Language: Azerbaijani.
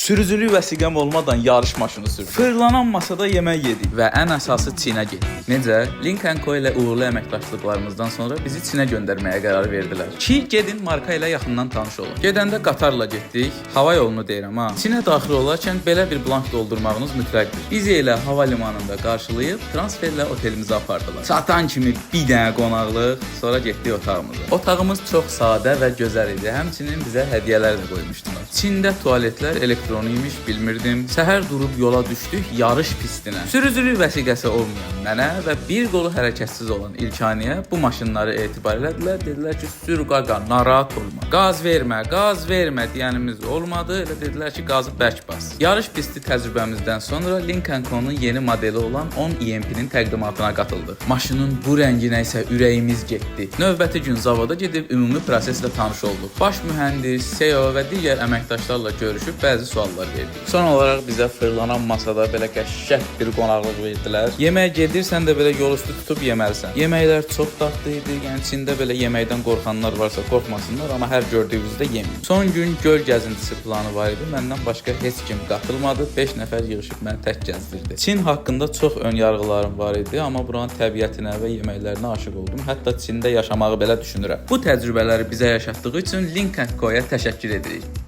Sürücülük vəsiqəm olmadan yarış maşını sürdüm. Fırlanan masada yemək yedik və ən əsası Çinə getdik. Necə? Lynk & Co ilə uğurlu əməkdaşlıqlarımızdan sonra bizi Çinə göndərməyə qərar verdilər. Ki, gedin marka ilə yaxından tanış olun. Gedəndə qatarla getdik. Hava yolunu deyirəm ha. Çinə daxil olarkən belə bir blank doldurmağınız mütləqdir. Bizi elə hava limanında qarşılayıb transferlə otelimizə apardılar. Çatan kimi bir dənə qonaqlıq, sonra getdik otağımıza. Otağımız çox sadə və gözəl idi. Həmçinin bizə hədiyyələr də qoymuşdular. Çində tualetlər elektroni imiş, bilmirdim. Səhər durub yola düşdük yarış pistinə. Sürücülük vəsiqəsi olmayan mənə və bir qolu hərəkətsiz olan İlkaniyə bu maşınları etibar elədilər. Dedilər ki, sür qaqa, narahat olma. Qaz vermə, qaz vermə deyənimiz olmadı. Elə dedilər ki, qazı bərk bas. Yarış pisti təcrübəmizdən sonra Lynk & Co-nun yeni modeli olan 10 EMP-nin təqdimatına qatıldıq. Maşının bu rənginə isə ürəyimiz getdi. Növbəti gün zavoda gedib ümumi proseslə tanış olduq. Baş mühəndis, CEO və digər əməkdaşlarla görüşüb bəzi suallar verdik. Son olaraq bizə fırlanan masada belə qəşəng bir qonaqlıq verdilər. Yeməyə gedirsən də belə yol üstü tutub yeməlisən. Yeməklər çox dadlı idi. Yəni Çində belə yeməkdən qorxanlar varsa qorxmasınlar, amma hər gördüyünüzdə yeməyin. Son gün göl gəzintisi planı var idi. Məndən başqa heç kim qatılmadı. 5 nəfər yığışıb məni tək gəzdirdi. Çin haqqında çox ön yarğılarım var idi, amma buranın təbiətinə və yeməklərinə aşiq oldum. Hətta Çində yaşamağı belə düşünürəm. Bu təcrübələri bizə yaşatdığı üçün Lynk & Co-ya təşəkkür edirik.